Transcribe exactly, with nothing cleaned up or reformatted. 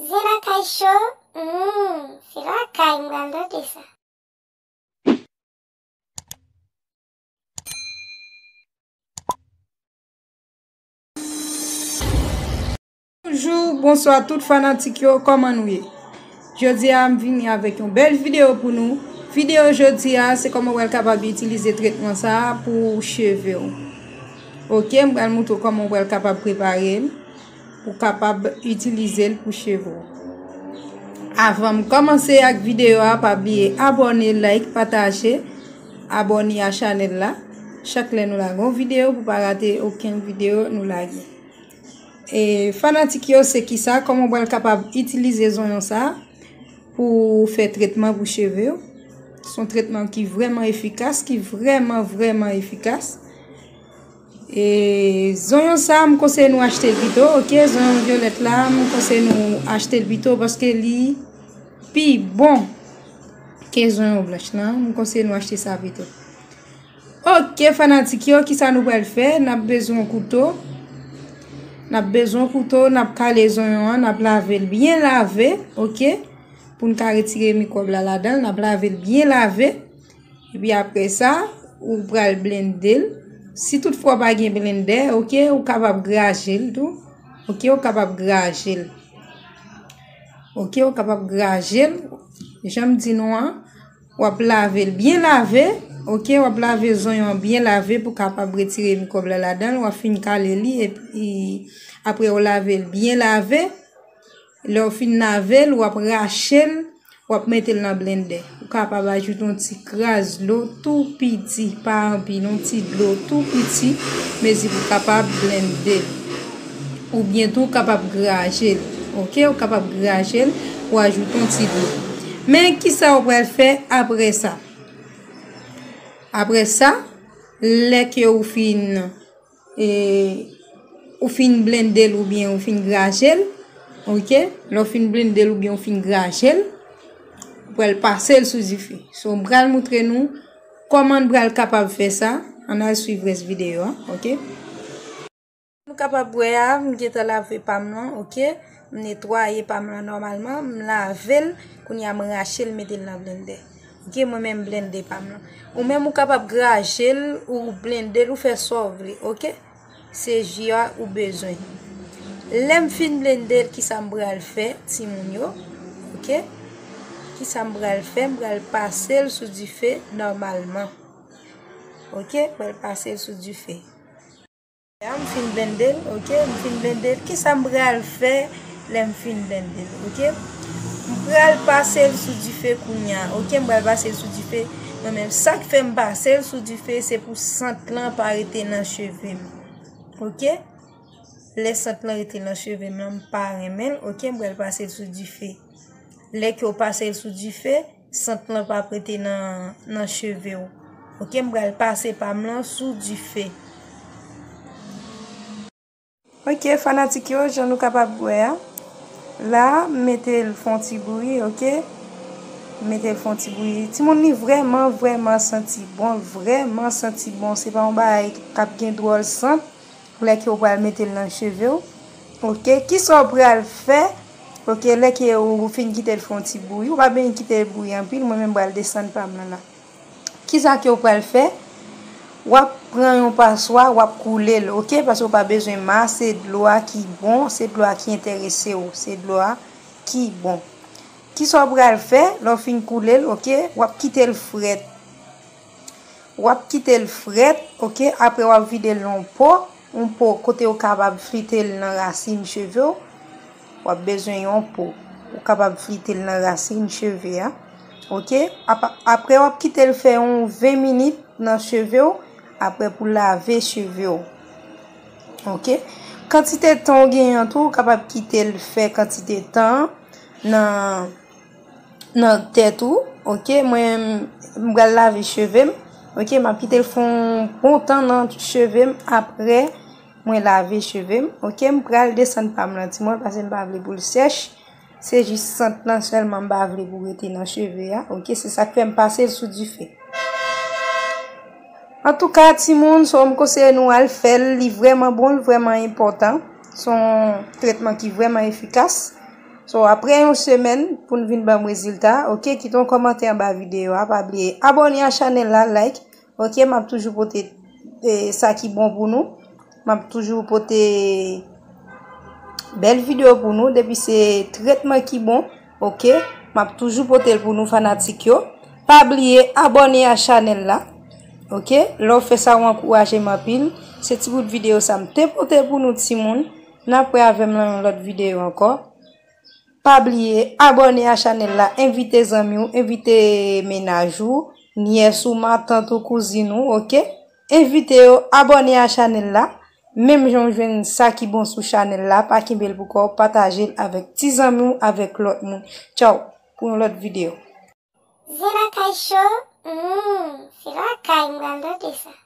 Zen lakay cho, hmm, se lakay m pral tande sa. Bonjou, bonswa tout fanatik yo, kòman nou ye? Jodi a m vini avèk yon bèl videyo pou nou. Videyo jodi a se kòman w pral kapab itilize tretman sa a pou cheve w. Ok, m pral moutre w kòman w pral kapab prepare l pou w kapab itilize l pou cheve w. Avan m kòmanse ak videyo a, pa bliye abòne, like, pataje, abòne a chanèl la. Chak lè nou lage yon videyo pou pa rate okenn videyo nou lage. E fanatik yo, se kisa, kòman w pral kapab itilize zonyon sa pou fè tretman pou cheve w. Se yon tretman ki vrèman efikas, ki vrèman, vrèman efikas. E zonyon sa, m konseye nou achte l pito, ok? Zonyon vyolèt la, m konseye nou achte l pito paske li pi bon ke zonyon blanch lan. M konseye nou achte sa pito. Ok, fanatik yo, kisa nou pral fè? N ap bezwen yon kouto. N ap bezwen yon kouto, n ap kale zonyon an, n ap lave l byen lave, ok? Pou n ka retire mikwòb la ladan l, n ap lave l byen lave. Epi apre sa, ou pral blende l. Si toutfwa w pa gen blendè, ok, ou kapab graje l tou. Ok, ou kapab graje l. Ok, ou kapab graje l. Jan m di nou an, w ap lave l byen lave. Ok, w ap lave zonyon an byen lave pou w kapab retire mikwòb la ladan l. W ap fin kale li epi apre w lave l byen lave. Lè w fin lave l, w ap rache l, w ap mete l nan blendè. Ou kapab ajoute yon ti kras dlo tou piti, pa anpil, yon ti dlo tou piti, mezi pou w kapab blende l. Oubyen tou, w kapab graje l. Ok, ou kapab graje l, ou ajoute yon ti dlo. Men kisa w pral fè apre sa? Apre sa, lè ke ou fin e, ou fin blende l oubyen ou fin graje l, ok? Lè w fin blende l oubyen ou fin graje l, ou pral pase l sou dife. So, m pral moutre nou kòman n pral kapab fè sa. Ann al swiv rès videyo a, ok? Nou kapab wè a, m gentan lave pa m lan, ok? M netwaye pa m lan nòmalman, m lave l, kounye a m rache l, mete l nan blendè. Ok, mwen menm blende pa m lan. Ou menm ou kapab graje l, ou blende l, ou fè sa w vle, ok? Se ji a ou bezwen. Lè m fin blende l, kisa m pral fè, timoun yo? Ok? Kisa m pral fè? M pral pase l sou dife nòmalman. Ok? M pral pase l sou dife. A, m fin blende l, ok? M fin blende l. Kisa m pral fè lè m fin blende l, ok? M pral pase l sou dife kounye a, ok? M pral pase l sou dife. Mwen menm, sa k fè m pase l sou dife, se pou sant lan pa rete nan cheve m, ok? Lè sant lan rete nan cheve m lan, m pa renmen l, ok? M pral pase l sou dife. Lè ke w pase l sou dife, sant lan p ap rete nan, nan cheve w. Ok, m pral pase pa m lan sou dife. Ok, fanatik yo, jan nou kapab wè a, la, m mete l fè yon ti bouyi, ok? M mete l fè yon ti bouyi. Timoun, li vrèman, vrèman santi bon, vrèman santi bon. Se pa yon bagay k ap gen dwòl sant. Lè ke w pral mete l nan cheve w. Ok, kisa w pral fè? Ok, lè ke ou fin kite l fè yon ti bouyi, ou pa bezwen kite l bouyi anpil, mwen menm m pral desann pa m lan la. Kisa ke w pral fè? W ap pran yon paswa, w ap koule l, ok? Paske w pa bezwen mase dlo a ki bon, se dlo a ki enterese w, se dlo a ki bon. Kisa w pral fè? Lè w fin koule l, ok, w ap kite l frèt. W ap kite l frèt, ok? Apre w ap vide l nan yon po, yon po kote w kapab flite l nan rasin cheve w. W ap bezwen yon po. Ou kapab flite l nan rasin cheve a, ok? Apa-, apre w ap kite l fè yon ven minit nan cheve w, apre pou lave cheve w. Ok? Kantite tan w genyen an tou, ou kapab kite l fè kantite tan an nan, nan tèt ou. Ok? Mwen, m pral lave cheve m. Ok? M ap kite l fè yon bon tan nan cheve m. Apre, mwen lave cheve m. Ok? M pral desann pa m lan timoun, paske m pa vle pou l sèch. Se jis sant lan sèlman m pa vle pou rete nan cheve a. Ok? Se sa k fè m pase l sou dife. Antouka, timoun, so m konseye nou al fè l, li vrèman bon, li vrèman enpòtan. Se yon tretman ki vrèman efikas. So, apre yon semèn pou n vin ban m rezilta, oke, kite yon kòmantè anba videyo a, pa bliye abòne a chanèl la, like, oke, m ap toujou pote eh, sa ki bon pou nou. M ap toujou pote bèl videyo pou nou. Depi se tretman ki bon, oke, m ap toujou pote l pou nou, fanatik yo. Pa bliye abòne a chanèl la, oke. Lè w fè sa, w ankouraje m anpil. Se ti bout videyo sa m te pote pou nou, timoun. N ap wè avè m nan yon lòt videyo ankò. Pa bliye abòne a chanèl la, envite zanmi w, envite mennaj ou, nyès ou, matant ou, kouzin ou, oke? Envite yo abòne a chanèl la. Menm jan w jwenn sa ki bon sou chanèl la, pa kenbe l pou kò w, pataje l avèk ti zanmi w, avèk lòt moun. Tchaw, pou yon lòt videyo. Zen Lakay Show, hmm, se lakay m pral tande sa.